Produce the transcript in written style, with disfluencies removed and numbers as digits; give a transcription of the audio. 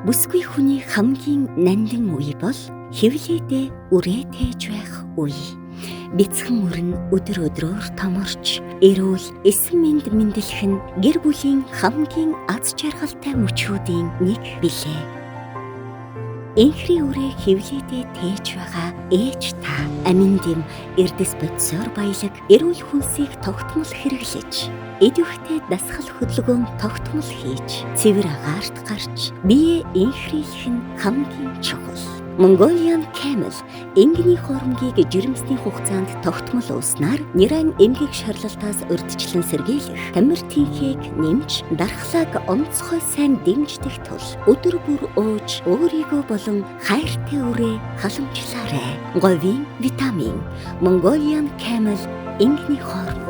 Бүсгүй хүний хамгийн нандин үе бол хэвлээдээ үрээ тээж байх үе. Бяцхан өрн өдөр өдрөөр томорч, эрүүл эсэн мэнд мэндлэх нь гэр бүлийн хамгийн аз жаргалтай мөчүүдийн нэг билээ. Энхрийн үрээ хэвлээдээ тээж байгаа ээж та амин дэм эрдэс бодисоор баялаг эрүүл хүнсийг тогтмол хэрэглэж, идэвхтэй дасгал хөдөлгөөн тогтмол хийж, цэвэр агаарт гарч бие энхрийлэх нь хамгийн чухал. Mongolian Camel энгэний хоормгийг жирэмсний хугацаанд тогтмол ууснаар нэрэн эмгэг шарлалтаас урьдчилан сэргийлэх, тамир тэнхээг нэмж, дархлааг онцгой сайн дэмждэг тул өдөр бүр ууж өөрийгөө болон хайртай үрээ халамжлаарай. Говийн витамин Mongolian Camel энгэний хоормог.